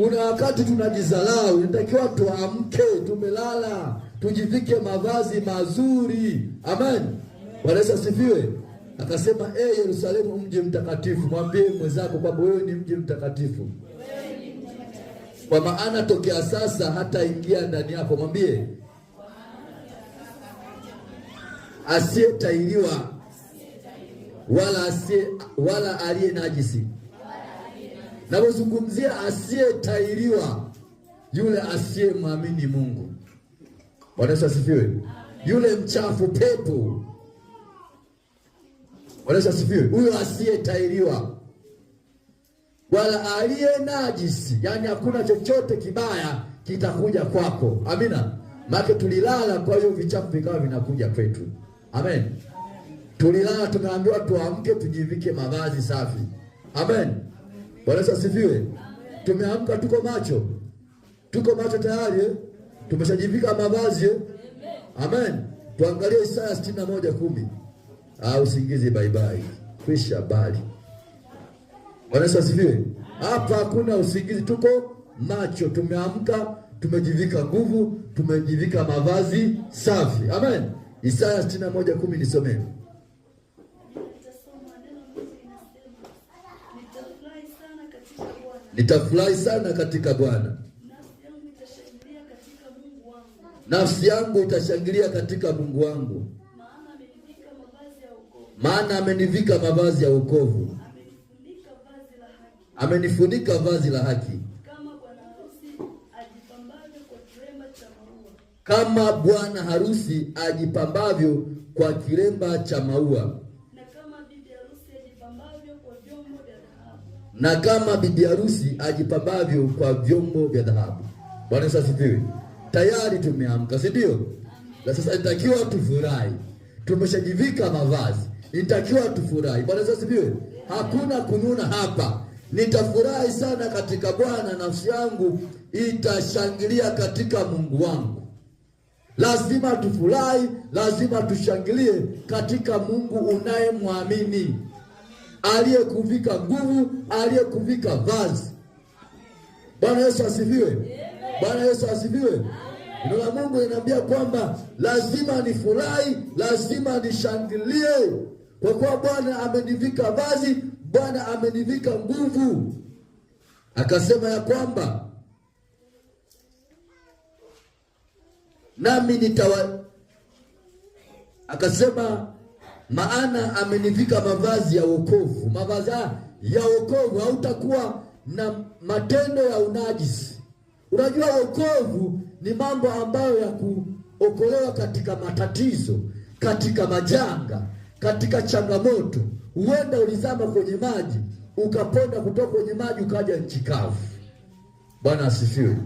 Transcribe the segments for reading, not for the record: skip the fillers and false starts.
Kuna wakati tunajizalau, inatakiwa tuamke, tumelala, tujivike mavazi mazuri. Amen. Bwana Yesu asifiwe. Akasema, e Yerusalemu, mji mtakatifu. Mwambie mwenzako kwamba wewe ni mji mtakatifu, kwa maana tokea sasa hataingia ndani yako. Mwambie asiyetahiriwa wala asiye wala aliye najisi. Napozungumzia asiyetahiriwa, yule asiyemwamini Mungu. Bwana Yesu asifiwe. Yule mchafu pepo. Bwana Yesu asifiwe. Huyo asiyetahiriwa wala aliye najisi, yaani hakuna chochote kibaya kitakuja kwako. Amina. Maana tulilala, kwa hiyo vichafu vikawa vinakuja kwetu. Amen. Tulilala, tumeambiwa tuamke, tujivike mavazi safi. Amen. Bwana Yesu asifiwe. Tumeamka, tuko macho, tuko macho tayari, eh? Tumeshajivika mavazi eh? Amen. Tuangalie Isaya 61:10. Ah, usingizi bye bye, kwisha bali. Bwana Yesu asifiwe. Hapa hakuna usingizi, tuko macho, tumeamka, tumejivika nguvu, tumejivika mavazi safi. Amen. Isaya 61:10 nisomee. Nitasoma neno Mungu linasema, nitafurahi sana katika Bwana, Nitafurahi sana katika Bwana, nafsi yangu itashangilia katika Mungu wangu, nafsi yangu itashangilia katika Mungu wangu, maana amenivika mavazi ya wokovu, maana amenivika mavazi ya wokovu, amenifunika vazi la haki, amenifunika vazi la haki, kama bwana harusi ajipambavyo kwa kilemba cha maua, kama bwana harusi ajipambavyo kwa kilemba cha maua, na kama bibi harusi ajipambavyo kwa vyombo vya dhahabu. na kama bibi harusi ajipambavyo kwa vyombo vya dhahabu. Bwana Yesu asifiwe. Tayari tumeamka, si ndio? Na sasa inatakiwa tufurahi, tumeshajivika mavazi, inatakiwa tufurahi. Bwana Yesu asifiwe. Hakuna kununa hapa. Nitafurahi sana katika Bwana, nafsi yangu itashangilia katika Mungu wangu. Lazima tufurahi, lazima tushangilie katika Mungu unayemwamini, aliyekuvika nguvu, aliyekuvika vazi. Bwana Yesu asifiwe. Bwana Yesu asifiwe. Neno la Mungu linaambia kwamba lazima nifurahi, lazima nishangilie, kwa kuwa Bwana amenivika vazi, Bwana amenivika nguvu. Akasema ya kwamba nami nitawa, akasema maana amenivika mavazi ya wokovu. Mavazi haya ya wokovu, hautakuwa na matendo ya unajisi. Unajua, wokovu ni mambo ambayo ya kuokolewa katika matatizo, katika majanga, katika changamoto. Huenda ulizama kwenye maji ukaponda kutoka kwenye maji ukaja nchi kavu. Bwana asifiwe.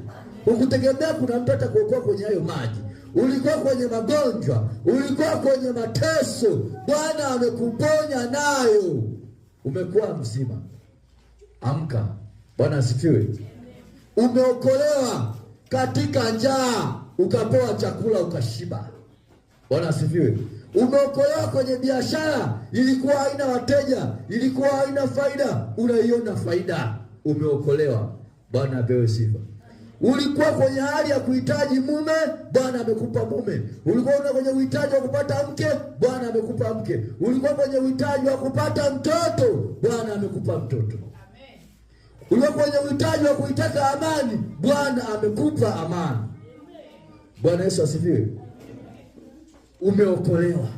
Ukutegemea kuna mtu atakuokoa kwenye hayo maji. Ulikuwa kwenye magonjwa, ulikuwa kwenye mateso, Bwana amekuponya nayo, umekuwa mzima. Amka. Bwana asifiwe. Umeokolewa katika njaa, ukapewa chakula ukashiba. Bwana asifiwe. Umeokolewa kwenye biashara, ilikuwa haina wateja, ilikuwa haina faida, unaiona faida. Umeokolewa. Bwana apewe sifa. Ulikuwa kwenye hali ya kuhitaji mume, Bwana amekupa mume. Ulikuwa una kwenye uhitaji wa kupata mke, Bwana amekupa mke. Ulikuwa kwenye uhitaji wa kupata mtoto, Bwana amekupa mtoto. Ulikuwa kwenye uhitaji wa kuitaka amani, Bwana amekupa amani. Bwana Yesu asifiwe. Umeokolewa.